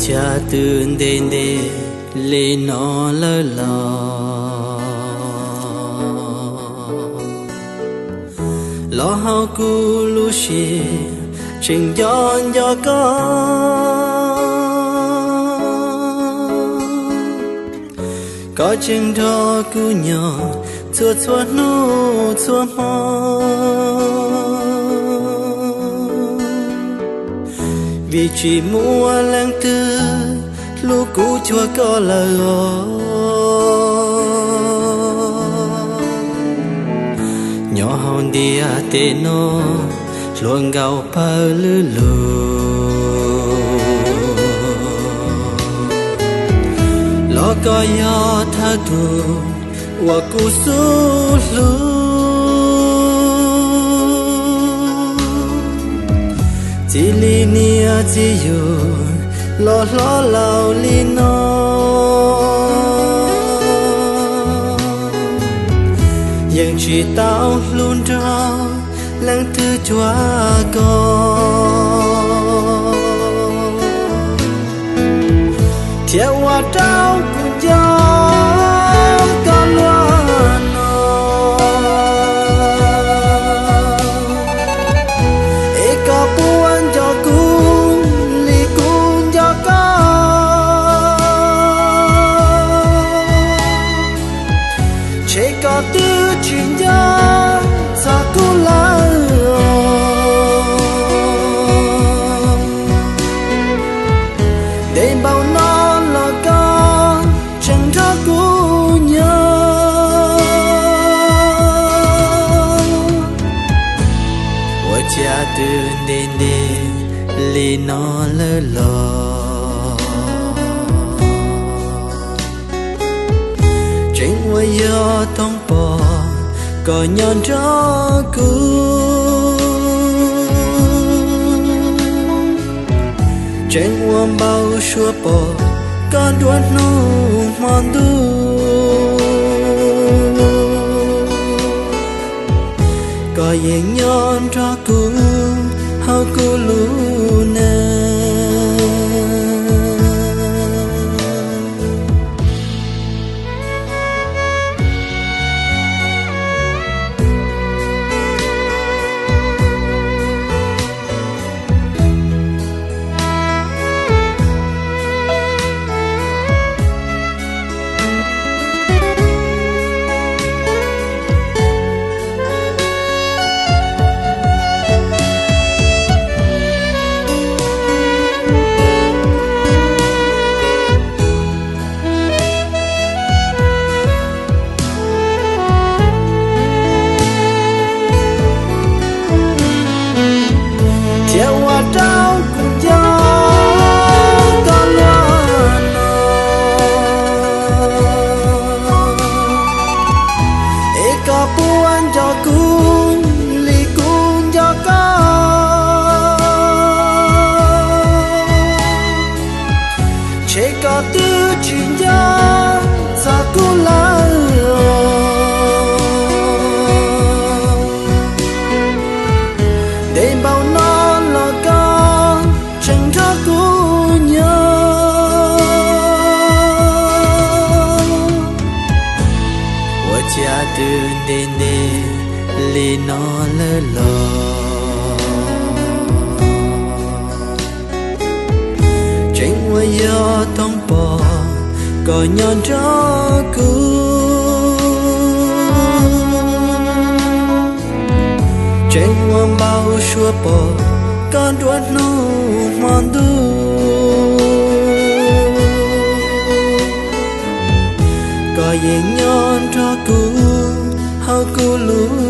Cas twb ntev ntev li no lawm los, los hauv kuv lub siab tseem nco nco koj. Koj tseem nrog kuv nyob txhua txhua hnub txhua hmo, vim tsis muaj leej twg hlub kuv cuag koj lawm os. Nyob hauv ntiaj teb no, hluas nkauj pawg lwm lug, los koj yog thawj tug uas kuv xub hlub. Txij li niam txij yug los hlob laus li no, yeej tsis tau hlub nrog leej twg cuag koj, thiab ua rau kuv nco koj luaj no. Es koj puas nco kuv li kuv nco koj? Ntshe koj twb tsis nco txog kuv lawm os. Ntev npaum no los koj tseem nrog kuv nyob. Ua cas twb ntev ntev li no lawm los, tseem ua yog toog pom koj nyob nrog kuv, tseem ua npau suav pom koj nruab hnub hmo ntuj. Koj yeej nyob nrog kuv hauv kuv lub neej. Thiab ua rau kuv nco koj luaj no. Es koj puas nco kuv li kuv nco koj? Ntshe koj twb tsis nco txog kuv lawm os. Ntev npaum no los koj tseem nrog kuv nyob. Ua cas twb ntev ntev li no lawm los, tseem ua yog toog pom koj nyob nrog kuv, tseem ua npau suav pom koj nruab hnub hmo ntuj. Koj yeej nyob nrog kuv hauv kuv lub